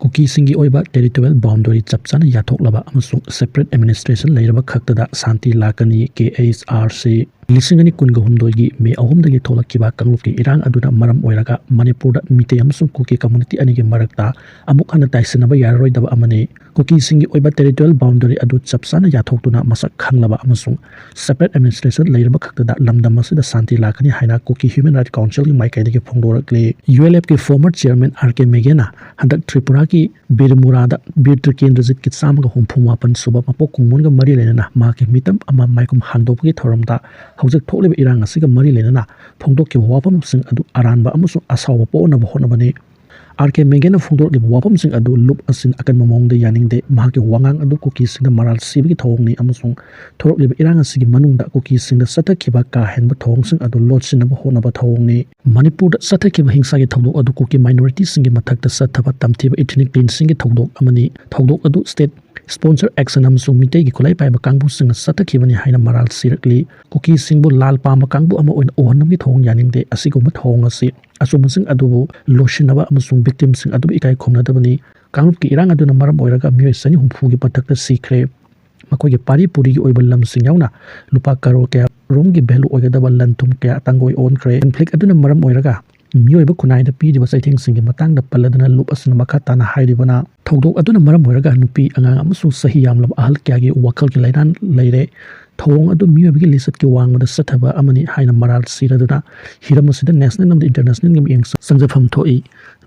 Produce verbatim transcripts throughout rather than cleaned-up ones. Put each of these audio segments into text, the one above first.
ꯀꯨꯀꯤꯁꯤꯡꯒꯤ ꯑꯣꯏꯕ territorial boundary ꯆꯞ ꯆꯥꯅ ꯌꯥꯊꯣꯛꯂꯕ ꯑꯃꯁꯨꯡ separate administration ꯂꯩꯔꯕ ꯈꯛꯇꯗ ꯁꯥꯟꯇꯤ ꯂꯥꯛꯀꯅꯤ꯫ ꯀꯦ ꯑꯩꯆ ꯑꯥꯔ ꯁꯤ ꯂꯤꯁꯤꯡ ꯑꯅꯤ ꯀꯨꯟꯒ ꯍꯨꯝꯗꯣꯏꯒꯤ ꯃꯦ ꯑꯍꯨꯝꯗꯒꯤ ꯊꯣꯛꯂꯛꯈꯤꯕ ꯀꯥꯡꯂꯨꯞꯀꯤ ꯏꯔꯥꯡ ꯑꯗꯨꯅ ꯃꯔꯝ ꯑꯣꯏꯔꯒ ꯃꯅꯤꯄꯨꯔꯗ ꯃꯤꯇꯩ ꯑꯃꯁꯨꯡ ꯀꯨꯀꯤ community ꯑꯅꯤꯒꯤ ꯃꯔꯛꯇ ꯑꯃꯨꯛ ꯍꯟꯅ ꯇꯥꯏꯁꯤꯟꯅꯕ ꯌꯥꯔꯔꯣꯏꯗꯕ ꯑꯃꯅꯤ꯫ ꯀꯨꯀꯤꯁꯤꯡꯒꯤ ꯑꯣꯏꯕ territorial boundary ꯑꯗꯨ ꯆꯞ ꯆꯥꯅ ꯌꯥꯊꯣꯛꯇꯨꯅ ꯃꯁꯛ ꯈꯪꯂꯕ ꯑꯃꯁꯨꯡ separate administration ꯂꯩꯔꯕ ꯈꯛꯇꯗ ꯂꯝꯗꯝ ꯑꯁꯤꯗ ꯁꯥꯟꯇꯤ ꯂꯥꯛꯀꯅꯤ ꯍꯥꯏꯅ ꯀꯨꯀꯤ Human Rights Councilꯒꯤ ꯃꯥꯏꯀꯩꯗꯒꯤ ꯐꯣꯡꯗꯣꯔꯛꯂꯤ꯫ ꯌꯨ ꯑꯦꯜ ꯑꯦꯐꯀꯤ former chairman ꯑꯥꯔ ꯀꯦ ꯃꯦꯒꯦꯅ ꯍꯟꯗꯛ ꯇ꯭ꯔꯤꯄꯨꯔꯥꯒꯤ ꯕꯤꯔꯃꯨꯔꯥꯗ ꯕꯤꯔ ꯇ꯭ꯔꯤꯀꯦꯟꯗ꯭ꯔꯖꯤꯠꯀꯤ ꯆꯥꯝꯃꯒ ꯍꯨꯝꯐꯨ ꯃꯥꯄꯟ ꯁꯨꯕ ꯃꯄꯣꯛ ꯀꯨꯝꯑꯣꯟꯒ ꯃꯔꯤ ꯂꯩꯅꯅ ꯃꯍꯥꯛꯀꯤ ꯃꯤꯇꯝ ꯑꯃ ꯃꯥꯏꯈꯨꯝ ꯍꯥꯡꯗꯣꯛꯄꯒꯤ ꯊꯧꯔꯝꯗ ꯍꯧꯖꯤꯛ ꯊꯣꯛꯂꯤꯕ ꯏꯔꯥꯡ ꯑꯁꯤꯒ ꯃꯔꯤ ꯂꯩꯅꯅ ꯐꯣꯡꯗꯣꯛꯈꯤꯕ ꯋꯥꯐꯝꯁꯤꯡ ꯑꯗꯨ ꯑꯔꯥꯟꯕ ꯑꯃꯁꯨꯡ ꯑꯁꯥꯎꯕ ꯄꯣꯛꯅꯕ ꯍꯣꯠꯅꯕꯅꯤ꯫ ꯑꯥꯔ ꯀꯦ ꯃꯦꯒꯦꯅ ꯐꯣꯡꯗꯣꯔꯛꯂꯤꯕ ꯋꯥꯐꯝꯁꯤꯡ ꯑꯗꯨ ꯂꯨꯞ ꯑꯁꯤꯟ ꯑꯀꯟꯕ ꯃꯑꯣꯡꯗ ꯌꯥꯅꯤꯡꯗꯦ꯫ ꯃꯍꯥꯛꯀꯤ ꯋꯥꯉꯥꯡ ꯑꯗꯨ ꯀꯨꯀꯤꯁꯤꯡꯗ ꯃꯔꯥꯜ ꯁꯤꯕꯒꯤ ꯊꯧꯑꯣꯡꯅꯤ ꯑꯃꯁꯨꯡ ꯊꯣꯔꯛꯂꯤꯕ ꯏꯔꯥꯡ ꯑꯁꯤꯒꯤ ꯃꯅꯨꯡꯗ ꯀꯨꯀꯤꯁꯤꯡꯗ ꯆꯠꯊꯈꯤꯕ ꯀꯥ ꯍꯦꯟꯕ ꯊꯧꯑꯣꯡꯁꯤꯡ ꯑꯗꯨ ꯂꯣꯠꯁꯤꯟꯅꯕ ꯍꯣꯠꯅꯕ ꯊꯧꯑꯣꯡꯅꯤ꯫ ꯃꯅꯤꯄꯨꯔꯗ ꯆꯠꯊꯈꯤꯕ ꯍꯤꯡꯁꯥꯒꯤ ꯊꯧꯗꯣꯛ ꯑꯗꯨ ꯀꯨꯀꯤ minorityꯁꯤꯡꯒꯤ ꯃꯊꯛꯇ ꯆꯠꯊꯕ ꯇꯝꯊꯤꯕ ethnic cleansingꯒꯤ ꯊꯧꯗꯣꯛ ꯑꯃꯅꯤ꯫ ꯊꯧꯗꯣꯛ ꯑꯗꯨ state sponsor action ꯑꯃꯁꯨꯡ ꯃꯤꯇꯩꯒꯤ ꯈꯨꯠꯂꯥꯏ ꯄꯥꯏꯕ ꯀꯥꯡꯕꯨꯁꯤꯡꯅ ꯆꯠꯊꯈꯤꯕꯅꯤ ꯍꯥꯏꯅ ꯃꯔꯥꯜ ꯁꯤꯔꯛꯂꯤ꯫ ꯀꯨꯀꯤꯁꯤꯡꯕꯨ ꯂꯥꯜ ꯄꯥꯝꯕ ꯀꯥꯡꯕꯨ ꯑꯃ ꯑꯣꯏꯅ ꯎꯍꯟꯕꯒꯤ ꯊꯧꯑꯣꯡ ꯌꯥꯅꯤꯡꯗꯦ꯫ ꯑꯁꯤꯒꯨꯝꯕ ꯊꯧꯑꯣꯡ ꯑꯁꯤ ꯑꯆꯨꯝꯕꯁꯤꯡ ꯑꯗꯨꯕꯨ ꯂꯣꯠꯁꯤꯟꯅꯕ ꯑꯃꯁꯨꯡ victimꯁꯤꯡ ꯑꯗꯨꯕꯨ ꯏꯀꯥꯏ ꯈꯨꯝꯅꯗꯕꯅꯤ꯫ ꯀꯥꯡꯂꯨꯞꯀꯤ ꯏꯔꯥꯡ ꯑꯗꯨꯅ ꯃꯔꯝ ꯑꯣꯏꯔꯒ ꯃꯤꯑꯣꯏ ꯆꯅꯤ ꯍꯨꯝꯐꯨꯒꯤ ꯃꯊꯛꯇ ꯁꯤꯈ꯭ꯔꯦ꯫ ꯃꯈꯣꯏꯒꯤ ꯄꯥꯔꯤ ꯄꯨꯔꯤꯒꯤ ꯑꯣꯏꯕ ꯂꯝꯁꯤꯡ ꯌꯥꯎꯅ ꯂꯨꯄꯥ ꯀꯔꯣꯔ ꯀꯌꯥ ꯔꯣꯝꯒꯤ value ꯑꯣꯏꯒꯗꯕ ꯂꯟ ꯊꯨꯝ ꯀꯌꯥ ꯇꯥꯡꯒꯣꯏ ꯑꯣꯟꯈ꯭ꯔꯦ꯫ Conflict ꯑꯗꯨꯅ ꯃꯔꯝ ꯑꯣꯏꯔꯒ ꯃꯤꯑꯣꯏꯕ ꯈꯨꯟꯅꯥꯏꯗ ꯄꯤꯔꯤꯕ ꯆꯩꯊꯦꯡꯁꯤꯡꯒꯤ ꯃꯇꯥꯡꯗ ꯄꯜꯂꯗꯨꯅ ꯂꯨꯞ ꯑꯁꯤꯅ ꯃꯈꯥ ꯇꯥꯅ ꯍꯥꯏꯔꯤꯕꯅ, ꯊꯧꯗꯣꯛ ꯑꯗꯨꯅ ꯃꯔꯝ ꯑꯣꯏꯔꯒ ꯅꯨꯄꯤ, ꯑꯉꯥꯡ ꯑꯃꯁꯨꯡ ꯆꯍꯤ ꯌꯥꯝꯂꯕ ꯑꯍꯜ ꯀꯌꯥꯒꯤ ꯋꯥꯈꯜꯒꯤ ꯂꯥꯏꯅꯥ ꯂꯩꯔꯦ꯫ ꯊꯧꯑꯣꯡ ꯑꯗꯨ ꯃꯤꯑꯣꯏꯕꯒꯤ ꯂꯤꯆꯠꯀꯤ ꯋꯥꯡꯃꯗ ꯆꯠꯊꯕ ꯑꯃꯅꯤ ꯍꯥꯏꯅ ꯃꯔꯥꯜ ꯁꯤꯔꯗꯨꯅ ꯍꯤꯔꯝ ꯑꯁꯤꯗ national ꯑꯃꯗꯤ internationalꯒꯤ ꯃꯤꯠꯌꯦꯡ ꯆꯪꯖꯐꯝ ꯊꯣꯛꯏ꯫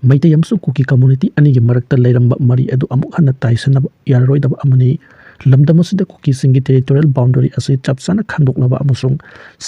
ꯃꯩꯇꯩ ꯑꯃꯁꯨꯡ ꯀꯨꯀꯤ community ꯑꯅꯤꯒꯤ ꯃꯔꯛꯇ ꯂꯩꯔꯝꯕ ꯃꯔꯤ ꯑꯗꯨ ꯑꯃꯨꯛ ꯍꯟꯅ ꯇꯥꯏꯁꯤꯟꯅꯕ ꯌꯥꯔꯔꯣꯏꯗꯕ ꯑꯃꯅꯤ꯫ ꯂꯝꯗꯝ ꯑꯁꯤꯗ ꯀꯨꯀꯤꯁꯤꯡꯒꯤ territorial boundary ꯑꯁꯤ ꯆꯞ ꯆꯥꯅ ꯈꯪꯗꯣꯛꯂꯕ ꯑꯃꯁꯨꯡ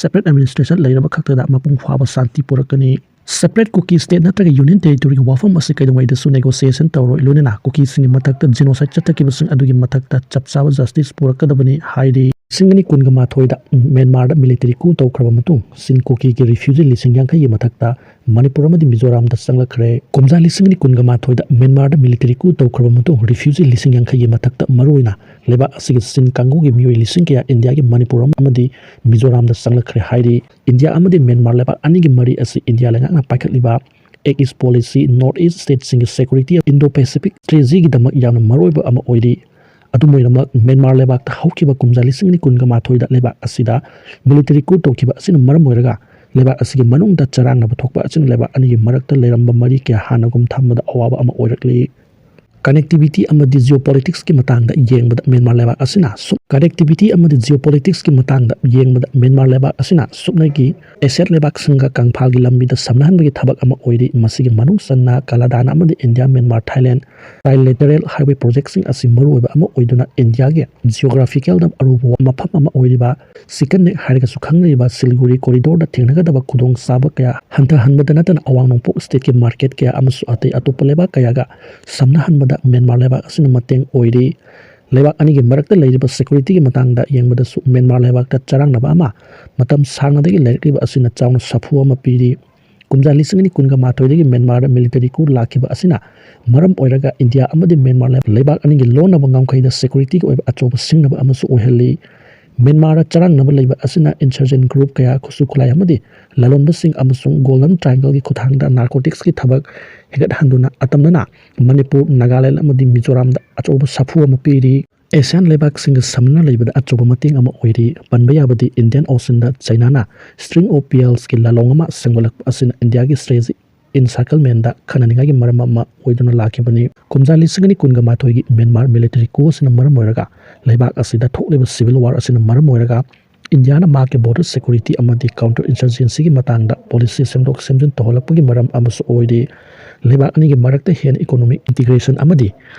separate administration ꯂꯩꯔꯕ ꯈꯛꯇꯗ ꯃꯄꯨꯡ ꯐꯥꯕ ꯁꯥꯟꯇꯤ ꯄꯨꯔꯛꯀꯅꯤ꯫ Separate Kuki State ꯅꯠꯇ꯭ꯔꯒ Union Territoryꯒꯤ ꯋꯥꯐꯝ ꯑꯁꯤ ꯀꯩꯗꯧꯉꯩꯗꯁꯨ negotiation ꯇꯧꯔꯣꯏ, ꯂꯣꯏꯅꯅ ꯀꯨꯀꯤꯁꯤꯡꯒꯤ ꯃꯊꯛꯇ genocide ꯆꯠꯊꯈꯤꯕꯁꯤꯡ ꯑꯗꯨꯒꯤ ꯃꯊꯛꯇ ꯆꯞ ꯆꯥꯕ justice ꯄꯨꯔꯛꯀꯗꯕꯅꯤ ꯍꯥꯏꯔꯤ꯫ ꯂꯤꯁꯤꯡ ꯑꯅꯤ ꯀꯨꯟꯒ ꯃꯥꯊꯣꯏꯗ ꯃ꯭ꯌꯥꯟꯃꯥꯔꯗ military coup ꯇꯧꯈ꯭ꯔꯕ ꯃꯇꯨꯡ ꯆꯤꯟ ꯀꯨꯀꯤꯒꯤ refugee ꯂꯤꯁꯤꯡ ꯌꯥꯡꯈꯩꯒꯤ ꯃꯊꯛꯇ ꯃꯅꯤꯄꯨꯔ ꯑꯃꯗꯤ ꯃꯤꯖꯣꯔꯥꯝꯗ ꯆꯪꯂꯛꯈ꯭ꯔꯦ꯫ ꯀꯨꯝꯖꯥ ꯂꯤꯁꯤꯡ ꯑꯅꯤ ꯀꯨꯟꯒ ꯃꯥꯊꯣꯏꯗ ꯃ꯭ꯌꯥꯟꯃꯥꯔꯗ military coup ꯇꯧꯈ꯭ꯔꯕ ꯃꯇꯨꯡ refugee ꯂꯤꯁꯤꯡ ꯌꯥꯡꯈꯩꯒꯤ ꯃꯊꯛꯇ ꯃꯔꯨꯑꯣꯏꯅ ꯂꯩꯕꯥꯛ ꯑꯁꯤꯒꯤ ꯆꯤꯟ ꯀꯥꯡꯕꯨꯒꯤ ꯃꯤꯑꯣꯏ ꯂꯤꯁꯤꯡ ꯀꯌꯥ ꯏꯟꯗꯤꯌꯥꯒꯤ ꯃꯅꯤꯄꯨꯔ ꯑꯃꯗꯤ ꯃꯤꯖꯣꯔꯥꯝꯗ ꯆꯪꯂꯛꯈ꯭ꯔꯦ ꯍꯥꯏꯔꯤ꯫ ꯏꯟꯗꯤꯌꯥ ꯑꯃꯗꯤ ꯃ꯭ꯌꯥꯟꯃꯥꯔ ꯂꯩꯕꯥꯛ ꯑꯅꯤꯒꯤ ꯃꯔꯤ ꯑꯁꯤ ꯏꯟꯗꯤꯌꯥ ꯂꯩꯉꯥꯛꯅ ꯄꯥꯏꯈꯠꯂꯤꯕ Act East Policy, North East State ꯁꯤꯡꯒꯤ security, Indo Pacific strategy ꯒꯤꯗꯃꯛ ꯌꯥꯝꯅ ꯃꯔꯨꯑꯣꯏꯕ ꯑꯃ ꯑꯣꯏꯔꯤ꯫ ꯑꯗꯨꯝ ꯑꯣꯏꯅꯃꯛ, ꯃ꯭ꯌꯥꯟꯃꯥꯔ ꯂꯩꯕꯥꯛꯇ ꯍꯧꯈꯤꯕ ꯀꯨꯝꯖꯥ ꯂꯤꯁꯤꯡ ꯑꯅꯤ ꯀꯨꯟꯒ ꯃꯥꯊꯣꯏꯗ ꯂꯩꯕꯥꯛ ꯑꯁꯤꯗ military coup ꯇꯧꯈꯤꯕ ꯑꯁꯤꯅ ꯃꯔꯝ ꯑꯣꯏꯔꯒ, ꯂꯩꯕꯥꯛ ꯑꯁꯤꯒꯤ ꯃꯅꯨꯡꯗ ꯆꯔꯥꯡꯅꯕ ꯊꯣꯛꯄ ꯑꯁꯤꯅ ꯂꯩꯕꯥꯛ ꯑꯅꯤꯒꯤ ꯃꯔꯛꯇ ꯂꯩꯔꯝꯕ ꯃꯔꯤ ꯀꯌꯥ ꯍꯥꯟꯅꯒꯨꯝ ꯊꯝꯕꯗ ꯑꯋꯥꯕ ꯑꯃ ꯑꯣꯏꯔꯛꯂꯤ꯫ Connectivity ꯑꯃꯗꯤ geopolitics ꯀꯤ ꯃꯇꯥꯡꯗ ꯌꯦꯡꯕꯗ, ꯃ꯭ꯌꯥꯟꯃꯥꯔ ꯂꯩꯕꯥꯛ ꯑꯁꯤꯅ ꯁꯨꯞ-, connectivity ꯑꯃꯗꯤ geopolitics ꯀꯤ ꯃꯇꯥꯡꯗ ꯌꯦꯡꯕꯗ, ꯃ꯭ꯌꯥꯟꯃꯥꯔ ꯂꯩꯕꯥꯛ ꯑꯁꯤꯅ ꯁꯨꯞꯅꯒꯤ ASEAN ꯂꯩꯕꯥꯛꯁꯤꯡꯒ ꯀꯪꯐꯥꯜꯒꯤ ꯂꯝꯕꯤꯗ ꯁꯝꯅꯍꯟꯕꯒꯤ ꯊꯕꯛ ꯑꯃ ꯑꯣꯏꯔꯤ꯫ ꯃꯁꯤꯒꯤ ꯃꯅꯨꯡ ꯆꯟꯅ ꯀꯥꯂꯥꯗꯥꯟ ꯑꯃꯗꯤ India Myanmar Thailand trilateral highway project ꯁꯤꯡ ꯑꯁꯤ ꯃꯔꯨꯑꯣꯏꯕ ꯑꯃ ꯑꯣꯏꯗꯨꯅ, ꯏꯟꯗꯤꯌꯥꯒꯤ geographical ꯗ ꯑꯔꯨꯕ ꯃꯐꯝ ꯑꯃ ꯑꯣꯏꯔꯤꯕ ꯁꯤꯀꯟꯅꯦꯛ ꯍꯥꯏꯔꯒꯁꯨ ꯈꯪꯅꯔꯤꯕ ꯁꯤꯂꯤꯒꯨꯔꯤ corridor ꯗ ꯊꯦꯡꯅꯒꯗꯕ ꯈꯨꯗꯣꯡꯆꯥꯕ ꯀꯌꯥ ꯍꯟꯊꯍꯟꯕꯗ ꯅꯠꯇꯅ, ꯑꯋꯥꯡ ꯅꯣꯡꯄꯣꯛ state ꯀꯤ market ꯀꯌꯥ ꯑꯃꯁꯨ ꯑꯇꯩ ꯑꯇꯣꯞꯄ ꯂꯩꯕꯥꯛ ꯀꯌꯥꯒ ꯁꯝꯅꯍꯟꯕꯗ ꯃ꯭ꯌꯥꯟꯃꯥꯔ ꯂꯩꯕꯥꯛ ꯑꯁꯤꯅ ꯃꯇꯦꯡ ꯑꯣꯏꯔꯤ꯫ ꯂꯩꯕꯥꯛ ꯑꯅꯤꯒꯤ ꯃꯔꯛꯇ ꯂꯩꯔꯤꯕ security ꯒꯤ ꯃꯇꯥꯡꯗ ꯌꯦꯡꯕꯗꯁꯨ, ꯃ꯭ꯌꯥꯟꯃꯥꯔ ꯂꯩꯕꯥꯛꯇ ꯆꯔꯥꯡꯅꯕ ꯑꯃ ꯃꯇꯝ ꯁꯥꯡꯅꯗꯒꯤ ꯂꯩꯔꯛꯂꯤꯕ ꯑꯁꯤꯅ ꯆꯥꯎꯅ ꯁꯥꯐꯨ ꯑꯃ ꯄꯤꯔꯤ꯫ ꯀꯨꯝꯖꯥ ꯂꯤꯁꯤꯡ ꯑꯅꯤ ꯀꯨꯟꯒ ꯃꯥꯊꯣꯏꯗꯒꯤ ꯃ꯭ꯌꯥꯟꯃꯥꯔꯗ military coup ꯂꯥꯛꯈꯤꯕ ꯑꯁꯤꯅ ꯃꯔꯝ ꯑꯣꯏꯔꯒ, ꯏꯟꯗꯤꯌꯥ ꯑꯃꯗꯤ ꯃ꯭ꯌꯥꯟꯃꯥꯔ ꯂꯩ-, ꯂꯩꯕꯥꯛ ꯑꯅꯤꯒꯤ ꯂꯣꯟꯅꯕ ꯉꯝꯈꯩꯗ security ꯒꯤ ꯑꯣꯏꯕ ꯑꯆꯧꯕ ꯁꯤꯡꯅꯕ ꯑꯃꯁꯨ ꯑꯣꯏꯍꯜꯂꯤ꯫ ꯃ꯭ꯌꯥꯟꯃꯥꯔꯗ ꯆꯔꯥꯡꯅꯕ ꯂꯩꯕ ꯑꯁꯤꯅ insurgent group ꯀꯌꯥ, ꯈꯨꯠꯁꯨ ꯈꯨꯠꯂꯥꯏ ꯑꯃꯗꯤ ꯂꯂꯣꯟꯕꯁꯤꯡ ꯑꯃꯁꯨꯡ Golden Triangle ꯒꯤ ꯈꯨꯠꯊꯥꯡꯗ narcotics ꯀꯤ ꯊꯕꯛ ꯍꯦꯟꯒꯠꯍꯟꯗꯨꯅ, ꯑꯇꯝꯅꯅ ꯃꯅꯤꯄꯨꯔ, ꯅꯥꯒꯥꯂꯦꯟ ꯑꯃꯗꯤ ꯃꯤꯖꯣꯔꯥꯝꯗ ꯑꯆꯧꯕ ꯁꯥꯐꯨ ꯑꯃ ꯄꯤꯔꯤ꯫ ASEAN ꯂꯩꯕꯥꯛꯁꯤꯡꯒ ꯁꯝꯅꯅ ꯂꯩꯕꯗ ꯑꯆꯧꯕ ꯃꯇꯦꯡ ꯑꯃ ꯑꯣꯏꯔꯤ꯫ ꯄꯟꯕ ꯌꯥꯕꯗꯤ, Indian Ocean the ꯆꯥꯏꯅꯥꯅ String of Pearls ꯀꯤ ꯂꯥꯂꯣꯡ ꯑꯃ ꯁꯦꯝꯒꯠꯂꯛꯄ ꯑꯁꯤꯅ ꯏꯟꯗꯤꯌꯥꯒꯤ strategic encirclement ꯗ ꯈꯟꯅꯅꯤꯡꯉꯥꯏꯒꯤ ꯃꯔꯝ ꯑꯃ ꯑꯣꯏꯗꯨꯅ ꯂꯥꯛꯈꯤꯕꯅꯤ꯫ ꯀꯨꯝꯖꯥ ꯂꯤꯁꯤꯡ ꯑꯅꯤ ꯀꯨꯟꯒ ꯃꯥꯊꯣꯏꯒꯤ ꯃ꯭ꯌꯥꯟꯃꯥꯔ military coup ꯑꯁꯤꯅ ꯃꯔꯝ ꯑꯣꯏꯔꯒ, ꯂꯩꯕꯥꯛ ꯑꯁꯤꯗ ꯊꯣꯛꯂꯤꯕ civil war ꯑꯁꯤꯅ ꯃꯔꯝ ꯑꯣꯏꯔꯒ, ꯏꯟꯗꯤꯌꯥꯅ ꯃꯍꯥꯛꯀꯤ border security ꯑꯃꯗꯤ counter insurgency ꯒꯤ ꯃꯇꯥꯡꯗ policy ꯁꯦꯝꯗꯣꯛ ꯁꯦꯝꯖꯤꯟ ꯇꯧꯍꯜꯂꯛꯄꯒꯤ ꯃꯔꯝ ꯑꯃꯁꯨ ꯑꯣꯏꯔꯤ꯫ ꯂꯩꯕꯥꯛ ꯑꯅꯤꯒꯤ ꯃꯔꯛꯇ ꯍꯦꯟꯅ economic integration ꯑꯃꯗꯤ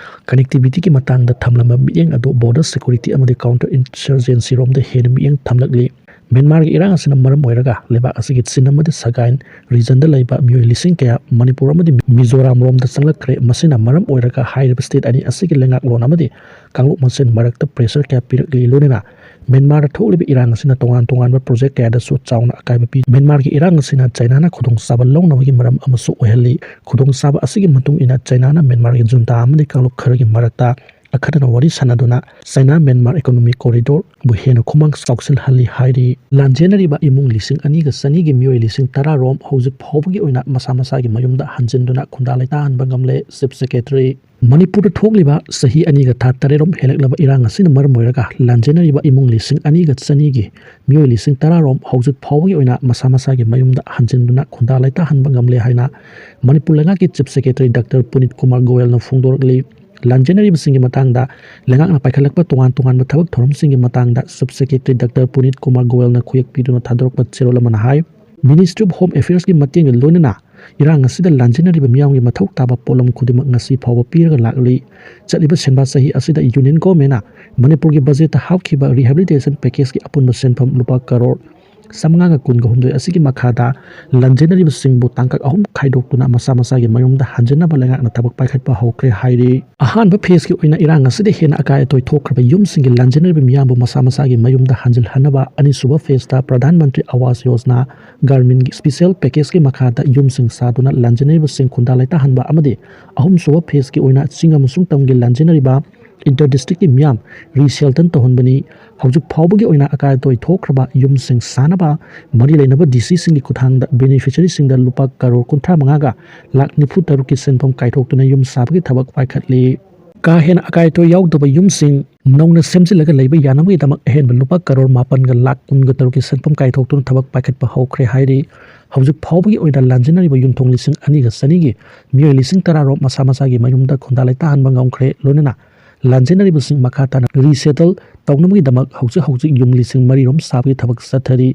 connectivity ꯒꯤ ꯃꯇꯥꯡꯗ ꯊꯝꯂꯝꯕ ꯃꯤꯠꯌꯦꯡ ꯑꯗꯨ border security ꯑꯃꯗꯤ counter insurgency ꯔꯣꯝꯗ ꯍꯦꯟꯅ ꯃꯤꯠꯌꯦꯡ ꯊꯝꯂꯛꯂꯤ꯫ ꯃ꯭ꯌꯥꯟꯃꯥꯔꯒꯤ ꯏꯔꯥꯡ ꯑꯁꯤꯅ ꯃꯔꯝ ꯑꯣꯏꯔꯒ, ꯂꯩꯕꯥꯛ ꯑꯁꯤꯒꯤ ꯆꯤꯟ ꯑꯃꯗꯤ ꯁꯒꯥꯏꯟ region ꯗ ꯂꯩꯕ ꯃꯤꯑꯣꯏ ꯂꯤꯁꯤꯡ ꯀꯌꯥ ꯃꯅꯤꯄꯨꯔ ꯑꯃꯗꯤ ꯃꯤꯖꯣꯔꯥꯝ ꯔꯣꯝꯗ ꯆꯪꯂꯛꯈ꯭ꯔꯦ꯫ ꯃꯁꯤꯅ ꯃꯔꯝ ꯑꯣꯏꯔꯒ, ꯍꯥꯏꯔꯤꯕ state ꯑꯅꯤ ꯑꯁꯤꯒꯤ ꯂꯩꯉꯥꯛꯂꯣꯟ ꯑꯃꯗꯤ ꯀꯥꯡꯂꯨꯞ ꯃꯁꯦꯟ ꯃꯔꯛꯇ pressure ꯀꯌꯥ ꯄꯤꯔꯛꯂꯤ꯫ ꯂꯣꯏꯅꯅ ꯃ꯭ꯌꯥꯟꯃꯥꯔꯗ ꯊꯣꯛꯂꯤꯕ ꯏꯔꯥꯡ ꯑꯁꯤꯅ ꯇꯣꯉꯥꯟ ꯇꯣꯉꯥꯟꯕ project ꯀꯌꯥꯗꯁꯨ ꯆꯥꯎꯅ ꯑꯀꯥꯏꯕ ꯄꯤ꯫ ꯃ꯭ꯌꯥꯟꯃꯥꯔꯒꯤ ꯏꯔꯥꯡ ꯑꯁꯤꯅ ꯆꯥꯏꯅꯥꯅ ꯈꯨꯗꯣꯡꯆꯥꯕ ꯂꯧꯅꯕꯒꯤ ꯃꯔꯝ ꯑꯃꯁꯨ ꯑꯣꯏꯍꯜꯂꯤ꯫ ꯈꯨꯗꯣꯡꯆꯥꯕ ꯑꯁꯤꯒꯤ ꯃꯇꯨꯡ ꯏꯟꯅ, ꯆꯥꯏꯅꯥꯅ ꯃ꯭ꯌꯥꯟꯃꯥꯔꯒꯤ junta ꯑꯃꯗꯤ ꯀꯥꯡꯂꯨꯞ ꯈꯔꯒꯤ ꯃꯔꯛꯇ ꯑꯈꯟꯅꯅ ꯋꯥꯔꯤ ꯁꯥꯟꯅꯗꯨꯅ ꯆꯥꯏꯅꯥ ꯃ꯭ꯌꯥꯟꯃꯥꯔ ꯏꯀꯣꯅꯣꯃꯤꯛ ꯀꯣꯔꯤꯗꯣꯔꯕꯨ ꯍꯦꯟꯅ ꯈꯨꯃꯥꯡ ꯆꯥꯎꯁꯤꯜꯍꯜꯂꯤ ꯍꯥꯏꯔꯤ꯫ ꯂꯥꯟꯖꯦꯟꯅꯔꯤꯕ ꯏꯃꯨꯡ ꯂꯤꯁꯤꯡ ꯑꯅꯤꯒ ꯆꯅꯤꯒꯤ ꯃꯤꯑꯣꯏ ꯂꯤꯁꯤꯡ ꯇꯔꯥ ꯔꯣꯝ ꯍꯧꯖꯤꯛ ꯐꯥꯎꯕꯒꯤ ꯑꯣꯏꯅ ꯃꯁꯥ ꯃꯁꯥꯒꯤ ꯃꯌꯨꯝꯗ ꯍꯟꯖꯤꯟꯗꯨꯅ ꯈꯨꯟꯗꯥ ꯂꯩꯇꯥꯍꯟꯕ ꯉꯝꯂꯦ꯫ ꯆꯤꯐ ꯁꯦꯀ꯭ꯔꯦꯇꯔꯤ ꯃꯅꯤꯄꯨꯔꯗ ꯊꯣꯛꯂꯤꯕ ꯆꯍꯤ ꯑꯅꯤꯒ ꯊꯥ ꯇꯔꯦꯠ ꯔꯣꯝ ꯍꯦꯜꯂꯛꯂꯕ ꯏꯔꯥꯡ ꯑꯁꯤꯅ ꯃꯔꯝ ꯑꯣꯏꯔꯒ ꯂꯥꯟꯖꯦꯟꯅꯔꯤꯕ ꯏꯃꯨꯡ ꯂꯤꯁꯤꯡ ꯑꯅꯤꯒ ꯆꯅꯤꯒꯤ ꯃꯤꯑꯣꯏ ꯂꯤꯁꯤꯡ ꯇꯔꯥ ꯔꯣꯝ ꯍꯧꯖꯤꯛ ꯐꯥꯎꯕꯒꯤ ꯑꯣꯏꯅ ꯃꯁꯥ ꯃꯁꯥꯒꯤ ꯃꯌꯨꯝꯗ ꯍꯟꯖꯤꯟꯗꯨꯅ ꯈꯨꯟꯗꯥ ꯂꯩꯇꯥꯍꯟꯕ ꯉꯝꯂꯦ ꯍꯥꯏꯅ ꯃꯅꯤꯄꯨꯔ ꯂꯩꯉꯥꯛꯀꯤ ꯆꯤꯐ ꯁꯦꯀ꯭ꯔꯦꯇꯔꯤ ꯗꯥꯛꯇꯔ ꯄꯨꯅꯤꯠ ꯀꯨꯃꯥꯔ ꯒꯣꯌꯜꯅ ꯐꯣꯡꯗꯣꯔꯛꯂꯤ꯫ ꯂꯥꯟꯖꯦꯟꯅꯔꯤꯕꯁꯤꯡꯒꯤ ꯃꯇꯥꯡꯗ ꯂꯩꯉꯥꯛꯅ ꯄꯥꯏꯈꯠꯂꯛꯄ ꯇꯣꯉꯥꯟ ꯇꯣꯉꯥꯟꯕ ꯊꯕꯛ ꯊꯧꯔꯝꯁꯤꯡꯒꯤ ꯃꯇꯥꯡꯗ ꯆꯤꯐ ꯁꯦꯀ꯭ꯔꯦꯇꯔꯤ ꯗꯥꯛꯇꯔ ꯄꯨꯅꯤꯠ ꯀꯨꯃꯥꯔ ꯒꯣꯌꯜꯅ ꯈꯨꯌꯦꯛ ꯄꯤꯗꯨꯅ ꯊꯥꯗꯣꯔꯛꯄ ꯆꯦꯔꯣꯜ ꯑꯃꯅ ꯍꯥꯏ, ꯃꯤꯅꯤꯁꯇ꯭ꯔꯤ ꯑꯣꯐ ꯍꯣꯝ ꯑꯦꯐꯤꯌꯔꯁꯀꯤ ꯃꯇꯦꯡꯒ ꯂꯣꯏꯅꯅ ꯏꯔꯥꯡ ꯑꯁꯤꯗ ꯂꯥꯟꯖꯦꯟꯅꯔꯤꯕ ꯃꯤꯌꯥꯝꯒꯤ ꯃꯊꯧ ꯇꯥꯕ ꯄꯣꯠꯂꯝ ꯈꯨꯗꯤꯡꯃꯛ ꯉꯁꯤ ꯐꯥꯎꯕ ꯄꯤꯔꯒ ꯂꯥꯛꯂꯤ꯫ ꯆꯠꯂꯤꯕ ꯁꯦꯟꯕꯥ ꯆꯍꯤ ꯑꯁꯤꯗ ꯌꯨꯅꯤꯌꯟ ꯒꯣꯔꯃꯦꯟꯅ ꯃꯅꯤꯄꯨꯔꯒꯤ ꯕꯖꯦꯠꯇ ꯍꯥꯞꯈꯤꯕ ꯔꯤꯍꯦꯕꯤꯂꯤꯇꯦꯁꯟ ꯄꯦꯀꯦꯖꯀꯤ ꯑꯄꯨꯟꯕ ꯁꯦꯟꯐꯝ ꯂꯨꯄꯥ ꯀꯔꯣꯔ ꯆꯥꯃꯉꯥꯒ ꯀꯨꯟꯒ ꯍꯨꯝꯗꯣꯏ ꯑꯁꯤꯒꯤ ꯃꯈꯥꯗ ꯂꯥꯟꯖꯦꯟꯅꯔꯤꯕꯁꯤꯡꯕꯨ ꯇꯥꯡꯀꯛ ꯑꯍꯨꯝ ꯈꯥꯏꯗꯣꯛꯇꯨꯅ ꯃꯁꯥ ꯃꯁꯥꯒꯤ ꯃꯌꯨꯝꯗ ꯍꯟꯖꯤꯟꯅꯕ ꯂꯩꯉꯥꯛꯅ ꯊꯕꯛ ꯄꯥꯏꯈꯠꯄ ꯍꯧꯈ꯭ꯔꯦ ꯍꯥꯏꯔꯤ꯫ ꯑꯍꯥꯟꯕ ꯐꯦꯖꯀꯤ ꯑꯣꯏꯅ ꯏꯔꯥꯡ ꯑꯁꯤꯗ ꯍꯦꯟꯅ ꯑꯀꯥꯏ ꯑꯇꯣꯏ ꯊꯣꯛꯈ꯭ꯔꯕ ꯌꯨꯝꯁꯤꯡꯒꯤ ꯂꯥꯟꯖꯦꯟꯅꯔꯤꯕ ꯃꯤꯌꯥꯝꯕꯨ ꯃꯁꯥ ꯃꯁꯥꯒꯤ ꯃꯌꯨꯝꯗ ꯍꯟꯖꯤꯜꯍꯟꯅꯕ ꯑꯅꯤꯁꯨꯕ ꯐꯦꯖꯇ ꯄ꯭ꯔꯙꯥꯟ ꯃꯟꯇ꯭ꯔꯤ ꯑꯋꯥꯁ ꯌꯣꯖꯅꯥ ꯒ꯭ꯔꯥꯃꯤꯟꯒꯤ ꯁ꯭ꯄꯤꯁꯦꯜ ꯄꯦꯀꯦꯖꯀꯤ ꯃꯈꯥꯗ ꯌꯨꯝꯁꯤꯡ ꯁꯥꯗꯨꯅ ꯂꯥꯟꯖꯦꯟꯅꯔꯤꯕꯁꯤꯡ ꯈꯨꯟꯗꯥ ꯂꯩꯇꯥꯍꯟꯕ ꯑꯃꯗꯤ ꯑꯍꯨꯝꯁꯨꯕ ꯐꯦꯖꯀꯤ ꯑꯣꯏꯅ ꯆꯤꯡ ꯑꯃꯁꯨꯡ ꯇꯝꯒꯤ ꯂꯥꯟꯖꯦꯟꯅꯔꯤꯕ ꯏꯟꯇꯔ ꯗꯤꯁꯇ꯭ꯔꯤꯛꯀꯤ ꯃꯤꯌꯥꯝ ꯔꯤꯁꯦꯇꯜ ꯇꯧꯍꯟꯕꯅꯤ꯫ ꯍꯧꯖꯤꯛ ꯐꯥꯎꯕꯒꯤ ꯑꯣꯏꯅ ꯑꯀꯥꯏ ꯑꯇꯣꯏ ꯊꯣꯛꯈ꯭ꯔꯕ ꯌꯨꯝꯁꯤꯡ ꯁꯥꯅꯕ ꯃꯔꯤ ꯂꯩꯅꯕ ꯗꯤ ꯁꯤꯁꯤꯡꯒꯤ ꯈꯨꯠꯊꯥꯡꯗ ꯕꯦꯅꯤꯐꯤꯁꯔꯤꯁꯤꯡꯗ ꯂꯨꯄꯥ ꯀꯔꯣꯔ ꯀꯨꯟꯊ꯭ꯔꯥ ꯃꯉꯥꯒ ꯂꯥꯈ ꯅꯤꯐꯨ ꯇꯔꯨꯛꯀꯤ ꯁꯦꯟꯐꯝ ꯀꯥꯏꯊꯣꯛꯇꯨꯅ ꯌꯨꯝ ꯁꯥꯕꯒꯤ ꯊꯕꯛ ꯄꯥꯏꯈꯠꯂꯤ꯫ ꯀꯥ ꯍꯦꯟꯅ ꯑꯀꯥꯏ ꯑꯇꯣꯏ ꯌꯥꯎꯗꯕ ꯌꯨꯝꯁꯤꯡ ꯅꯧꯅ ꯁꯦꯝꯖꯤꯜꯂꯒ ꯂꯩꯕ ꯌꯥꯅꯕꯒꯤꯗꯃꯛ ꯑꯍꯦꯟꯕ ꯂꯨꯄꯥ ꯀꯔꯣꯔ ꯃꯥꯄꯟꯒ ꯂꯥꯈ ꯀꯨꯟꯒ ꯇꯔꯨꯛꯀꯤ ꯁꯦꯟꯐꯝ ꯀꯥꯏꯊꯣꯛꯇꯨꯅ ꯊꯕꯛ ꯄꯥꯏꯈꯠꯄ ꯍꯧꯈ꯭ꯔꯦ ꯍꯥꯏꯔꯤ꯫ ꯍꯧꯖꯤꯛ ꯐꯥꯎꯕꯒꯤ ꯑꯣꯏꯅ ꯂꯥꯟꯖꯦꯟꯅꯔꯤꯕ ꯌꯨꯝꯊꯣꯡ ꯂꯤꯁꯤꯡ ꯑꯅꯤꯒ ꯆꯅꯤꯒꯤ ꯃꯤꯑꯣꯏ ꯂꯤꯁꯤꯡ ꯇꯔꯥ ꯔꯣꯝ ꯃꯁꯥ ꯃꯁꯥꯒꯤ ꯃꯌꯨꯝꯗ ꯈꯨꯟꯗꯥ ꯂꯩꯇꯥꯍꯟꯕ ꯉꯝꯈ꯭ꯔꯦ꯫ ꯂꯣꯏꯅꯅ ꯂꯥꯟꯖꯦꯟꯅꯔꯤꯕꯁꯤꯡ ꯃꯈꯥ ꯇꯥꯅ ꯔꯤꯁꯦꯇꯜ ꯇꯧꯅꯕꯒꯤꯗꯃꯛ ꯍꯧꯖꯤꯛ ꯍꯧꯖꯤꯛ ꯌꯨꯝ ꯂꯤꯁꯤꯡ ꯃꯔꯤ ꯔꯣꯝ ꯁꯥꯕꯒꯤ ꯊꯕꯛ ꯆꯠꯊꯔꯤ꯫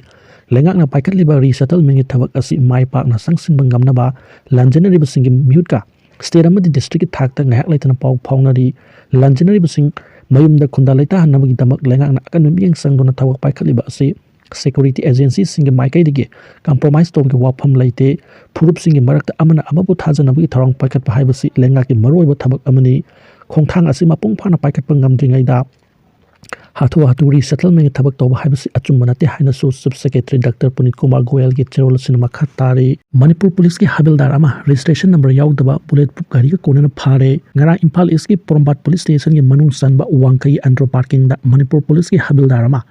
ꯂꯩꯉꯥꯛꯅ ꯄꯥꯏꯈꯠꯂꯤꯕ ꯔꯤꯁꯦꯇꯜꯃꯦꯟꯒꯤ ꯊꯕꯛ ꯑꯁꯤ ꯃꯥꯏ ꯄꯥꯛꯅ ꯆꯪꯁꯤꯟꯕ ꯉꯝꯅꯕ ꯂꯥꯟꯖꯦꯟꯅꯔꯤꯕꯁꯤꯡꯒꯤ ꯃꯤꯍꯨꯠꯀ ꯁ꯭ꯇꯦꯠ ꯑꯃꯗꯤ ꯗꯤꯁꯇ꯭ꯔꯤꯛꯀꯤ ꯊꯥꯛꯇ ꯉꯥꯏꯍꯥꯛ ꯂꯩꯇꯅ ꯄꯥꯎ ꯐꯥꯎꯅꯔꯤ꯫ ꯂꯥꯟꯖꯦꯟꯅꯔꯤꯕꯁꯤꯡ ꯃꯌꯨꯝꯗ ꯈꯨꯟꯗꯥ ꯂꯩꯇꯥꯍꯟꯅꯕꯒꯤꯗꯃꯛ ꯂꯩꯉꯥꯛꯅ ꯑꯀꯟꯕ ꯃꯤꯠꯌꯦꯡ ꯆꯪꯗꯨꯅ ꯊꯕꯛ ꯄꯥꯏꯈꯠꯂꯤꯕ ꯑꯁꯤ ꯁꯦꯀ꯭ꯌꯨꯔꯤꯇꯤ ꯑꯦꯖꯦꯟꯁꯤꯁꯤꯡꯒꯤ ꯃꯥꯏꯀꯩꯗꯒꯤ ꯀꯝꯄ꯭ꯔꯣꯃꯥꯏꯁ ꯇꯧꯕꯒꯤ ꯋꯥꯐꯝ ꯂꯩꯇꯦ꯫ ꯐꯨꯔꯨꯞꯁꯤꯡꯒꯤ ꯃꯔꯛꯇ ꯑꯃꯅ ꯑꯃꯕꯨ ꯊꯥꯖꯅꯕꯒꯤ ꯊꯧꯔꯥꯡ ꯄꯥꯏꯈꯠꯄ ꯍꯥꯏꯕꯁꯤ ꯂꯩꯉꯥꯛꯀꯤ ꯃꯔꯨꯑꯣꯏꯕ ꯊꯕꯛ ꯑꯃꯅꯤ꯫ ꯈꯣꯡꯊꯥꯡ ꯑꯁꯤ ꯃꯄꯨꯡ ꯐꯥꯅ ꯄꯥꯏꯈꯠꯄ ꯉꯝꯗ꯭ꯔꯤꯉꯩꯗ ꯍꯥꯊꯨ ꯍꯥꯊꯨ ꯔꯤꯁꯦꯇꯜꯃꯦꯟꯒꯤ ꯊꯕꯛ ꯇꯧꯕ ꯍꯥꯏꯕꯁꯤ ꯑꯆꯨꯝꯕ ꯅꯠꯇꯦ ꯍꯥꯏꯅꯁꯨ ꯆꯤꯐ ꯁꯦꯀ꯭ꯔꯦꯇꯔꯤ ꯗꯥꯛꯇꯔ ꯄꯨꯅꯤꯠ ꯀꯨꯃꯥꯔ ꯒꯣꯌꯦꯜꯒꯤ ꯆꯦꯔꯣꯜ ꯑꯁꯤꯅ ꯃꯈꯥ ꯇꯥꯔꯤ꯫ ꯃꯅꯤꯄꯨꯔ ꯄꯨꯂꯤꯁꯀꯤ ꯍꯕꯤꯜꯗꯥꯔ ꯑꯃ ꯔꯦꯖꯤꯁꯇ꯭ꯔꯦꯁꯟ ꯅꯝꯕꯔ ꯌꯥꯎꯗꯕ ꯕꯨꯂꯦꯠ ꯄ꯭ꯔꯨꯐ ꯒꯥꯔꯤꯒ ꯀꯣꯟꯅꯅ ꯐꯥꯔꯦ꯫ ꯉꯔꯥꯡ ꯏꯝꯐꯥꯜ ꯏꯁꯀꯤ ꯄꯣꯔꯣꯝꯄꯥꯠ ꯄꯨꯂꯤꯁ ꯁ꯭ꯇꯦꯁꯟꯒꯤ ꯃꯅꯨꯡ ꯆꯟꯕ ꯋꯥꯡꯈꯩ ꯑꯟꯗ꯭ꯔꯣ ꯄꯥꯔꯀꯤꯡꯗ ꯃꯅꯤꯄꯨꯔ ꯄꯨꯂꯤꯁꯀꯤ ꯍꯕꯤꯜꯗꯥꯔ ꯑꯃ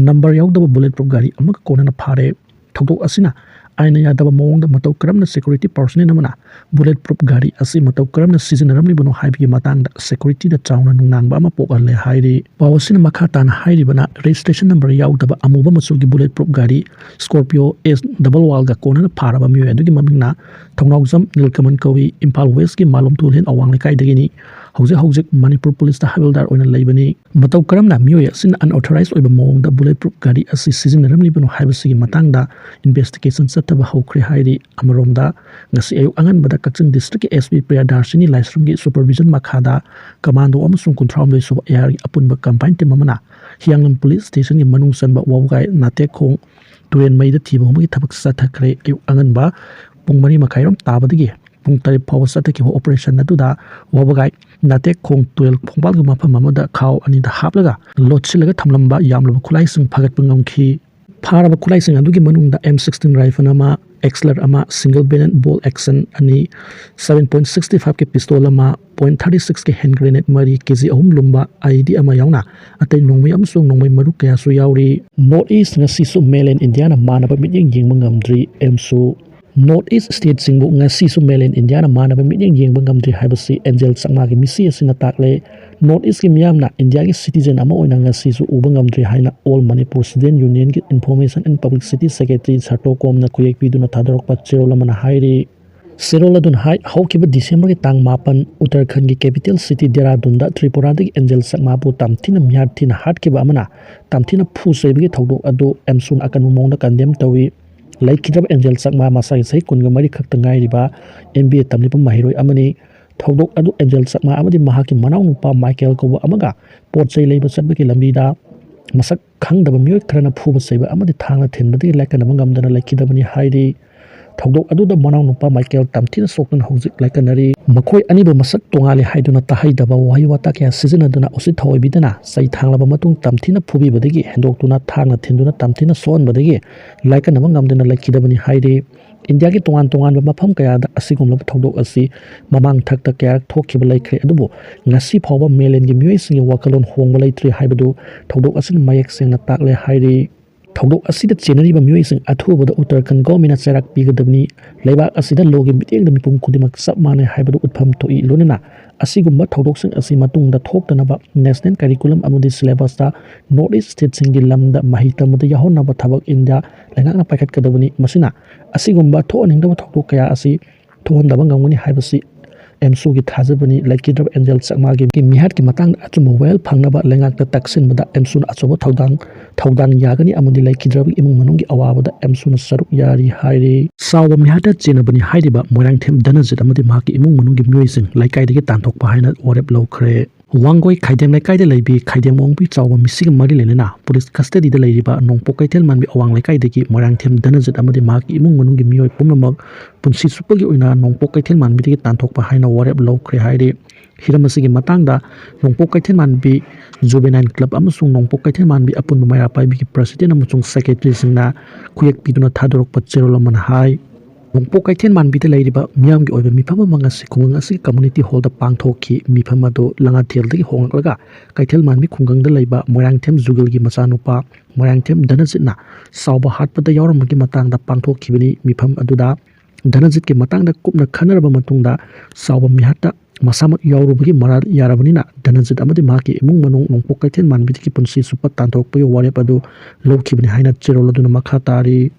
ꯅꯝꯕꯔ ꯌꯥꯎꯗꯕ ꯕꯨꯂꯦꯠ ꯄ꯭ꯔꯨꯐ ꯒꯥꯔꯤ ꯑꯃꯒ ꯀꯣꯟꯅꯅ ꯐꯥꯔꯦ꯫ ꯊꯧꯗꯣꯛ ꯑꯁꯤꯅ ꯑꯥꯏꯟꯅ ꯌꯥꯗꯕ ꯃꯑꯣꯡꯗ ꯃꯇꯧ ꯀꯔꯝꯅ ꯁꯦꯀ꯭ꯌꯨꯔꯤꯇꯤ ꯄꯥꯔꯁꯣꯅꯦꯜ ꯑꯃꯅ ꯕꯨꯂꯦꯠ ꯄ꯭ꯔꯨꯐ ꯒꯥꯔꯤ ꯑꯁꯤ ꯃꯇꯧ ꯀꯔꯝꯅ ꯁꯤꯖꯤꯟꯅꯔꯝꯂꯤꯕꯅꯣ ꯍꯥꯏꯕꯒꯤ ꯃꯇꯥꯡꯗ ꯁꯦꯀ꯭ꯌꯨꯔꯤꯇꯤꯗ ꯆꯥꯎꯅ ꯅꯨꯡꯅꯥꯡꯕ ꯑꯃ ꯄꯣꯛꯍꯜꯂꯦ ꯍꯥꯏꯔꯤ꯫ ꯄꯥꯎ ꯑꯁꯤꯅ ꯃꯈꯥ ꯇꯥꯅ ꯍꯥꯏꯔꯤꯕꯅ, ꯔꯦꯖꯤꯁꯇ꯭ꯔꯦꯁꯟ ꯅꯝꯕꯔ ꯌꯥꯎꯗꯕ ꯑꯃꯨꯕ ꯃꯆꯨꯒꯤ ꯕꯨꯂꯦꯠ ꯄ꯭ꯔꯨꯐ ꯒꯥꯔꯤ ꯁ꯭ꯀꯣꯔꯄꯤꯌꯣ ꯑꯦꯁ ꯗꯕꯜ ꯋꯥꯜꯒ ꯀꯣꯟꯅꯅ ꯐꯥꯔꯕ ꯃꯤꯑꯣꯏ ꯑꯗꯨꯒꯤ ꯃꯃꯤꯡꯅ ꯊꯧꯅꯥꯎꯖꯝ ꯅꯤꯜꯀꯃꯟ ꯀꯧꯏ꯫ ꯏꯝꯐꯥꯜ ꯋꯦꯁꯀꯤ ꯃꯥꯂꯣꯝ ꯇꯨꯂꯦꯟ ꯑꯋꯥꯡ ꯂꯩꯀꯥꯏꯗꯒꯤꯅꯤ꯫ ꯍꯧꯖꯤꯛ ꯍꯧꯖꯤꯛ ꯃꯅꯤꯄꯨꯔ ꯄꯨꯂꯤꯁꯇ ꯍꯕꯤꯜꯗꯥꯔ ꯑꯣꯏꯅ ꯂꯩꯕꯅꯤ꯫ ꯃꯇꯧ ꯀꯔꯝꯅ ꯃꯤꯑꯣꯏ ꯑꯁꯤꯅ ꯑꯟꯑꯣꯊꯣꯔꯥꯏꯖ ꯑꯣꯏꯕ ꯃꯑꯣꯡꯗ ꯕꯨꯂꯦꯠ ꯄ꯭ꯔꯨꯐ ꯒꯥꯔꯤ ꯑꯁꯤ ꯁꯤꯖꯤꯟꯅꯔꯝꯂꯤꯕꯅꯣ ꯍꯥꯏꯕꯁꯤꯒꯤ ꯃꯇꯥꯡꯗ ꯏꯟꯚꯦꯁꯇꯤꯒꯦꯁꯟ ꯆꯠꯊꯕ ꯍꯧꯈ꯭ꯔꯦ ꯍꯥꯏꯔꯤ꯫ ꯑꯃꯔꯣꯝꯗ, ꯉꯁꯤ ꯑꯌꯨꯛ ꯑꯉꯟꯕꯗ ꯀꯛꯆꯤꯡ ꯗꯤꯁꯇ꯭ꯔꯤꯛꯀꯤ ꯑꯦꯁ ꯄꯤ ꯄ꯭ꯔꯤꯌꯥꯗꯥꯔꯁꯤꯅꯤ ꯂꯥꯏꯁ꯭ꯔꯝꯒꯤ ꯁꯨꯄꯔꯚꯤꯖꯟ ꯃꯈꯥꯗ ꯀꯃꯥꯟꯗꯣ ꯑꯃꯁꯨꯡ ꯀꯨꯟꯊ꯭ꯔꯥꯍꯨꯝꯗꯣꯏ ꯁꯨꯕ ꯑꯦ ꯑꯥꯔꯒꯤ ꯑꯄꯨꯟꯕ ꯀꯝꯕꯥꯏꯟ ꯇꯤꯝ ꯑꯃꯅ ꯍꯤꯌꯥꯡꯂꯝ ꯄꯨꯂꯤꯁ ꯁ꯭ꯇꯦꯁꯟꯒꯤ ꯃꯅꯨꯡ ꯆꯟꯕ ꯋꯥꯕꯒꯥꯏ ꯅꯥꯇꯦꯛꯈꯣꯡ ꯇꯨꯔꯦꯟ ꯃꯩꯗ ꯊꯤꯕ ꯍꯨꯝꯕꯒꯤ ꯊꯕꯛ ꯆꯠꯊꯈ꯭ꯔꯦ꯫ ꯑꯌꯨꯛ ꯑꯉꯟꯕ ꯄꯨꯡ ꯃꯔꯤ ꯃꯈꯥꯏꯔꯣꯝ ꯇꯥꯕꯗꯒꯤ ꯄꯨꯡ ꯇꯔꯦꯠ ꯐꯥꯎꯕ ꯆꯠꯊꯈꯤꯕ ꯑꯣꯄꯔꯦꯁꯟ ꯑꯗꯨꯗ ꯋꯥꯕꯒꯥꯏ ꯅꯥꯇꯦꯛꯈꯣꯡ ꯇꯨꯔꯦꯜ ꯈꯣꯡꯕꯥꯜꯒꯤ ꯃꯐꯝ ꯑꯃꯗ ꯈꯥꯎ ꯑꯅꯤꯗ ꯍꯥꯞꯂꯒ ꯂꯣꯠꯁꯤꯜꯂꯒ ꯊꯝꯂꯝꯕ ꯌꯥꯝꯂꯕ ꯈꯨꯠꯂꯥꯏꯁꯤꯡ ꯐꯥꯒꯠꯄ ꯉꯝꯈꯤ꯫ ꯐꯥꯔꯕ ꯈꯨꯠꯂꯥꯏꯁꯤꯡ ꯑꯗꯨꯒꯤ ꯃꯅꯨꯡꯗ ꯑꯦꯝ ꯁꯤꯛꯁꯇꯤꯟ ꯔꯥꯏꯐꯜ ꯑꯃ, ꯑꯦꯛꯁꯂꯔ ꯑꯃ, ꯁꯤꯡꯒꯜ ꯕꯦꯔꯦꯜ ꯕꯣꯜ ꯑꯦꯛꯁꯟ ꯑꯅꯤ, ꯁꯚꯦꯟ ꯄꯣꯏꯟꯠ ꯁꯤꯛꯁꯇꯤ ꯐꯥꯏꯚꯀꯤ ꯄꯤꯁꯇꯣꯜ ꯑꯃ, ꯄꯣꯏꯟꯠ ꯊꯥꯔꯇꯤ ꯁꯤꯛꯁꯀꯤ ꯍꯦꯟ ꯒ꯭ꯔꯦꯅꯦꯗ ꯃꯔꯤ, ꯀꯦ ꯖꯤ ꯑꯍꯨꯝ ꯂꯨꯝꯕ ꯑꯥꯏ ꯏ ꯗꯤ ꯑꯃ ꯌꯥꯎꯅ ꯑꯇꯩ ꯅꯣꯡꯃꯩ ꯑꯃꯁꯨꯡ ꯅꯣꯡꯃꯩ ꯃꯔꯨ ꯀꯌꯥꯁꯨ ꯌꯥꯎꯔꯤ꯫ ꯅꯣꯔꯠ ꯏꯁ ꯉꯁꯤꯁꯨ ꯃꯦꯂꯦꯟ ꯏꯟꯗꯤꯌꯥꯅ ꯃꯥꯟꯅꯕ ꯃꯤꯠꯌꯦꯡ ꯌꯦꯡꯕ ꯉꯝꯗ꯭ꯔꯤ꯫ ꯑꯦꯝꯁꯨ ꯅꯣꯔꯠ ꯏꯁ ꯁ꯭ꯇꯦꯠꯁꯤꯡꯕꯨ ꯉꯁꯤꯁꯨ ꯃꯦꯂꯦꯟ ꯏꯟꯗꯤꯌꯥꯅ ꯃꯥꯟꯅꯕ ꯃꯤꯠꯌꯦꯡ ꯌꯦꯡꯕ ꯉꯝꯗ꯭ꯔꯤ ꯍꯥꯏꯕꯁꯤ ꯑꯦꯟꯖꯦꯜ ꯆꯥꯛꯃꯥꯒꯤ ꯃꯤꯁꯤ ꯑꯁꯤꯅ ꯇꯥꯛꯂꯦ꯫ ꯅꯣꯔꯠ ꯏꯁꯀꯤ ꯃꯤꯌꯥꯝꯅ ꯏꯟꯗꯤꯌꯥꯒꯤ ꯁꯤꯇꯤꯖꯦꯟ ꯑꯃ ꯑꯣꯏꯅ ꯉꯁꯤꯁꯨ ꯎꯕ ꯉꯝꯗ꯭ꯔꯤ ꯍꯥꯏꯅ ꯑꯣꯜ ꯃꯅꯤꯄꯨꯔ ꯁ꯭ꯇꯨꯗꯦꯟꯠ ꯌꯨꯅꯤꯌꯟꯒꯤ information and publicity secretary Sarto ꯀꯣꯝꯅ ꯈꯨꯌꯦꯛ ꯄꯤꯗꯨꯅ ꯊꯥꯗꯣꯔꯛꯄ ꯆꯦꯔꯣꯜ ꯑꯃꯅ ꯍꯥꯏꯔꯤ꯫ ꯆꯦꯔꯣꯜ ꯑꯗꯨꯅ ꯍꯥꯏ, ꯍꯧꯈꯤꯕ ꯗꯤꯁꯦꯝꯕꯔꯒꯤ ꯇꯥꯡ ꯃꯥꯄꯟ, ꯎꯠꯇꯔꯈꯟꯒꯤ ꯀꯦꯄꯤꯇꯦꯜ ꯁꯤꯇꯤ ꯗꯦꯔꯥꯗꯨꯟꯗ ꯇ꯭ꯔꯤꯄꯨꯔꯥꯗꯒꯤ ꯑꯦꯟꯖꯦꯜ ꯆꯥꯛꯃꯥꯕꯨ ꯇꯝꯊꯤꯅ ꯃꯤꯍꯥꯠ ꯊꯤꯅ ꯍꯥꯠꯈꯤꯕ ꯑꯃꯅ ꯇꯝꯊꯤꯅ ꯐꯨ ꯆꯩꯕꯒꯤ ꯊꯧꯗꯣꯛ ꯑꯗꯨ ꯑꯦꯝꯁꯨꯅ ꯑꯀꯟꯕ ꯃꯑꯣꯡꯗ ꯀꯟꯗꯦꯝ ꯇꯧꯏ꯫ ꯂꯩꯈꯤꯗ꯭ꯔꯕ ꯑꯦꯟꯖꯦꯜ ꯆꯥꯛꯃꯥ ꯃꯁꯥꯒꯤ ꯆꯍꯤ ꯀꯨꯟꯒ ꯃꯔꯤ ꯈꯛꯇ ꯉꯥꯏꯔꯤꯕ ꯑꯦꯝ ꯕꯤ ꯑꯦ ꯇꯝꯂꯤꯕ ꯃꯍꯩꯔꯣꯏ ꯑꯃꯅꯤ꯫ ꯊꯧꯗꯣꯛ ꯑꯗꯨ ꯑꯦꯟꯖꯦꯜ ꯆꯥꯛꯃꯥ ꯑꯃꯗꯤ ꯃꯍꯥꯛꯀꯤ ꯃꯅꯥꯎꯅꯨꯄꯥ ꯃꯥꯏꯀꯦꯜ ꯀꯧꯕ ꯑꯃꯒ ꯄꯣꯠ ꯆꯩ ꯂꯩꯕ ꯆꯠꯄꯒꯤ ꯂꯝꯕꯤꯗ ꯃꯁꯛ ꯈꯪꯗꯕ ꯃꯤꯑꯣꯏ ꯈꯔꯅ ꯐꯨꯕ ꯆꯩꯕ ꯑꯃꯗꯤ ꯊꯥꯡꯅ ꯊꯤꯟꯕꯗꯒꯤ ꯂꯥꯏꯀꯠꯅꯕ ꯉꯝꯗꯅ ꯂꯩꯈꯤꯗꯕꯅꯤ ꯍꯥꯏꯔꯤ꯫ ꯊꯧꯗꯣꯛ ꯑꯗꯨꯗ ꯃꯅꯥꯎꯅꯨꯄꯥ ꯃꯥꯏꯀꯦꯜ ꯇꯝꯊꯤꯅ ꯁꯣꯛꯇꯨꯅ ꯍꯧꯖꯤꯛ ꯂꯥꯏꯀꯠꯅꯔꯤ꯫ ꯃꯈꯣꯏ ꯑꯅꯤꯕꯨ ꯃꯁꯛ ꯇꯣꯉꯥꯜꯂꯤ ꯍꯥꯏꯗꯨꯅ ꯇꯥꯍꯩꯗꯕ ꯋꯥꯍꯩ ꯋꯥꯇꯥ ꯀꯌꯥ ꯁꯤꯖꯤꯟꯅꯗꯨꯅ ꯎꯁꯤꯠ ꯊꯑꯣꯏꯕꯤꯗꯅ ꯆꯩ ꯊꯥꯡꯂꯕ ꯃꯇꯨꯡ ꯇꯝꯊꯤꯅ ꯐꯨꯕꯤꯕꯗꯒꯤ ꯍꯦꯟꯗꯣꯛꯇꯨꯅ ꯊꯥꯡꯅ ꯊꯤꯟꯗꯨꯅ ꯇꯝꯊꯤꯅ ꯁꯣꯛꯍꯟꯕꯗꯒꯤ ꯂꯥꯏꯀꯠꯅꯕ ꯉꯝꯗꯅ ꯂꯩꯈꯤꯗꯕꯅꯤ ꯍꯥꯏꯔꯤ꯫ ꯏꯟꯗꯤꯌꯥꯒꯤ ꯇꯣꯉꯥꯟ ꯇꯣꯉꯥꯟꯕ ꯃꯐꯝ ꯀꯌꯥꯗ ꯑꯁꯤꯒꯨꯝꯂꯕ ꯊꯧꯗꯣꯛ ꯑꯁꯤ ꯃꯃꯥꯡ ꯊꯛꯇ ꯀꯌꯥꯔꯛ ꯊꯣꯛꯈꯤꯕ ꯂꯩꯈ꯭ꯔꯦ, ꯑꯗꯨꯕꯨ ꯉꯁꯤ ꯐꯥꯎꯕ ꯃꯦꯂꯦꯟꯒꯤ ꯃꯤꯑꯣꯏꯁꯤꯡꯒꯤ ꯋꯥꯈꯜꯂꯣꯟ ꯍꯣꯡꯕ ꯂꯩꯇ꯭ꯔꯤ ꯍꯥꯏꯕꯗꯨ ꯊꯧꯗꯣꯛ ꯑꯁꯤꯅ ꯃꯌꯦꯛ ꯁꯦꯡꯅ ꯇꯥꯛꯂꯦ ꯍꯥꯏꯔꯤ꯫ ꯊꯧꯗꯣꯛ ꯑꯁꯤꯗ ꯆꯦꯟꯅꯔꯤꯕ ꯃꯤꯑꯣꯏꯁꯤꯡ ꯑꯊꯨꯕꯗ ꯎꯠꯇꯔꯥꯈꯟꯗ ꯒꯣꯔꯃꯦꯟꯅ ꯆꯩꯔꯥꯛ ꯄꯤꯒꯗꯕꯅꯤ꯫ ꯂꯩꯕꯥꯛ ꯑꯁꯤꯗ ꯂꯣꯒꯤ ꯃꯤꯠꯌꯦꯡꯗ ꯃꯤꯄꯨꯝ ꯈꯨꯗꯤꯡꯃꯛ ꯆꯞ ꯃꯥꯟꯅꯩ ꯍꯥꯏꯕꯗꯨ ꯎꯠꯐꯝ ꯊꯣꯛꯏ꯫ ꯂꯣꯏꯅꯅ ꯑꯁꯤꯒꯨꯝꯕ ꯊꯧꯗꯣꯛꯁꯤꯡ ꯑꯁꯤ ꯃꯇꯨꯡꯗ ꯊꯣꯛꯇꯅꯕ ꯅꯦꯁꯅꯦꯜ ꯀꯔꯤꯀꯨꯂꯝ ꯑꯃꯗꯤ ꯁꯤꯂꯦꯕꯁꯇ ꯅꯣꯔꯠ ꯏꯁ ꯁ꯭ꯇꯦꯠꯁꯤꯡꯒꯤ ꯂꯝꯗ ꯃꯍꯩ ꯇꯝꯕꯗ ꯌꯥꯎꯍꯟꯅꯕ ꯊꯕꯛ ꯏꯟꯗꯤꯌꯥ ꯂꯩꯉꯥꯛꯅ ꯄꯥꯏꯈꯠꯀꯗꯕꯅꯤ꯫ ꯃꯁꯤꯅ ꯑꯁꯤꯒꯨꯝꯕ ꯊꯣꯛꯍꯟꯅꯤꯡꯗꯕ ꯊꯧꯗꯣꯛ ꯀꯌꯥ ꯑꯁꯤ ꯊꯣꯛꯍꯟꯗꯕ ꯉꯝꯒꯅꯤ ꯍꯥꯏꯕꯁꯤ ꯑꯦꯝꯁꯨꯒꯤ ꯊꯥꯖꯕꯅꯤ꯫ ꯂꯩꯈꯤꯗ꯭ꯔꯕ ꯑꯦꯟꯖꯦꯜ ꯆꯛꯃꯥꯒꯤ ꯃꯤꯍꯥꯠꯀꯤ ꯃꯇꯥꯡꯗ ꯑꯆꯨꯝꯕ ꯋꯥꯌꯦꯜ ꯐꯪꯅꯕ ꯂꯩꯉꯥꯛꯇ ꯇꯛꯁꯤꯟꯕꯗ ꯑꯦꯝꯁꯨꯅ ꯑꯆꯧꯕ ꯊꯧꯗꯥꯡ ꯊꯧꯗꯥꯡ ꯌꯥꯒꯅꯤ ꯑꯃꯗꯤ ꯂꯩꯈꯤꯗ꯭ꯔꯕ ꯏꯃꯨꯡ ꯃꯅꯨꯡꯒꯤ ꯑꯋꯥꯕꯗ ꯑꯦꯝꯁꯨꯅ ꯁꯔꯨꯛ ꯌꯥꯔꯤ ꯍꯥꯏꯔꯤ꯫ ꯆꯥꯎꯕ ꯃꯤꯍꯥꯠꯇ ꯆꯦꯟꯅꯕꯅꯤ ꯍꯥꯏꯔꯤꯕ ꯃꯣꯏꯔꯥꯡꯊꯦꯝ ꯙꯅꯖꯤꯠ ꯑꯃꯗꯤ ꯃꯍꯥꯛꯀꯤ ꯏꯃꯨꯡ ꯃꯅꯨꯡꯒꯤ ꯃꯤꯑꯣꯏꯁꯤꯡ ꯂꯩꯀꯥꯏꯗꯒꯤ ꯇꯥꯟꯊꯣꯛꯄ ꯍꯥꯏꯅ ꯋꯥꯔꯦꯞ ꯂꯧꯈ꯭ꯔꯦ꯫ ꯋꯥꯡꯒꯣꯏ ꯈꯥꯏꯗꯦꯝ ꯂꯩꯀꯥꯏꯗ ꯂꯩꯕꯤ ꯈꯥꯏꯗꯦꯝ ꯑꯣꯡꯕꯤ ꯆꯥꯎꯕ ꯃꯤꯁꯤꯒ ꯃꯔꯤ ꯂꯩꯅꯅ ꯄꯨꯂꯤꯁ ꯀꯁꯇꯗꯤꯗ ꯂꯩꯔꯤꯕ ꯅꯣꯡꯄꯣꯛ ꯀꯩꯊꯦꯜ ꯃꯥꯟꯕꯤ ꯑꯋꯥꯡ ꯂꯩꯀꯥꯏꯗꯒꯤ ꯃꯣꯏꯔꯥꯡꯊꯦꯝ ꯙꯅꯖꯤꯠ ꯑꯃꯗꯤ ꯃꯍꯥꯛꯀꯤ ꯏꯃꯨꯡ ꯃꯅꯨꯡꯒꯤ ꯃꯤꯑꯣꯏ ꯄꯨꯝꯅꯃꯛ ꯄꯨꯟꯁꯤ ꯆꯨꯞꯄꯒꯤ ꯑꯣꯏꯅ ꯅꯣꯡꯄꯣꯛ ꯀꯩꯊꯦꯜ ꯃꯥꯟꯕꯤꯗꯒꯤ ꯇꯥꯟꯊꯣꯛꯄ ꯍꯥꯏꯅ ꯋꯥꯔꯦꯞ ꯂꯧꯈ꯭ꯔꯦ ꯍꯥꯏꯔꯤ꯫ ꯍꯤꯔꯝ ꯑꯁꯤꯒꯤ ꯃꯇꯥꯡꯗ ꯅꯣꯡꯄꯣꯛ ꯀꯩꯊꯦꯜ ꯃꯥꯟꯕꯤ ꯖꯨꯕꯦꯅꯥꯏꯜ ꯀ꯭ꯂꯕ ꯑꯃꯁꯨꯡ ꯅꯣꯡꯄꯣꯛ ꯀꯩꯊꯦꯜ ꯃꯥꯟꯕꯤ ꯑꯄꯨꯟꯕ ꯃꯩꯔꯥ ꯄꯥꯏꯕꯤꯒꯤ ꯄ꯭ꯔꯁꯤꯗꯦꯟ ꯑꯃꯁꯨꯡ ꯁꯦꯀ꯭ꯔꯦꯇꯔꯤꯁꯤꯡꯅ ꯈꯨꯌꯦꯛ ꯄꯤꯗꯨꯅ ꯊꯥꯗꯣꯔꯛꯄ ꯆꯦꯔꯣꯜ ꯑꯃꯅ ꯍꯥꯏ꯫ ꯅꯣꯡꯄꯣꯛ ꯀꯩꯊꯦꯜ ꯃꯥꯟꯕꯤꯗ ꯂꯩꯔꯤꯕ ꯃꯤꯌꯥꯝꯒꯤ ꯑꯣꯏꯕ ꯃꯤꯐꯝ ꯑꯃ ꯉꯁꯤ ꯈꯨꯡꯒꯪ ꯑꯁꯤꯒꯤ ꯀꯝꯃꯨꯅꯤꯇꯤ ꯍꯣꯜꯗ ꯄꯥꯡꯊꯣꯛꯈꯤ꯫ ꯃꯤꯐꯝ ꯑꯗꯨ ꯂꯉꯥꯊꯦꯜꯗꯒꯤ ꯍꯣꯡꯂꯛꯂꯒ ꯀꯩꯊꯦꯜ ꯃꯥꯟꯕꯤ ꯈꯨꯡꯒꯪꯗ ꯂꯩꯕ ꯃꯣꯏꯔꯥꯡꯊꯦꯝ ꯖꯨꯒꯜꯒꯤ ꯃꯆꯥꯅꯨꯄꯥ ꯃꯣꯏꯔꯥꯡꯊꯦꯝ ꯙꯅꯖꯤꯠꯅ ꯆꯥꯎꯕ ꯍꯥꯠꯄꯗ ꯌꯥꯎꯔꯝꯕꯒꯤ ꯃꯇꯥꯡꯗ ꯄꯥꯡꯊꯣꯛꯈꯤꯕꯅꯤ꯫ ꯃꯤꯐꯝ ꯑꯗꯨꯗ ꯙꯅꯖꯤꯠꯀꯤ ꯃꯇꯥꯡꯗ ꯀꯨꯞꯅ ꯈꯟꯅꯔꯕ ꯃꯇꯨꯡꯗ ꯆꯥꯎꯕ ꯃꯤꯍꯥꯠꯇ ꯃꯁꯥꯃꯛ ꯌꯥꯎꯔꯨꯕꯒꯤ ꯃꯔꯥꯜ ꯌꯥꯔꯕꯅꯤꯅ ꯙꯅꯖꯤꯠ ꯑꯃꯗꯤ ꯃꯍꯥꯛꯀꯤ ꯏꯃꯨꯡ ꯃꯅꯨꯡ ꯅꯣꯡꯄꯣꯛ ꯀꯩꯊꯦꯜ ꯃꯥꯟꯕꯤꯗꯒꯤ ꯄꯨꯟꯁꯤ ꯆꯨꯞꯄ ꯇꯥꯟꯊꯣꯛꯄꯒꯤ ꯋꯥꯔꯦꯞ ꯑꯗꯨ ꯂꯧꯈꯤꯕꯅꯤ ꯍꯥꯏꯅ ꯆꯦꯔꯣꯜ ꯑꯗꯨꯅ ꯃꯈꯥ ꯇꯥꯔꯤ꯫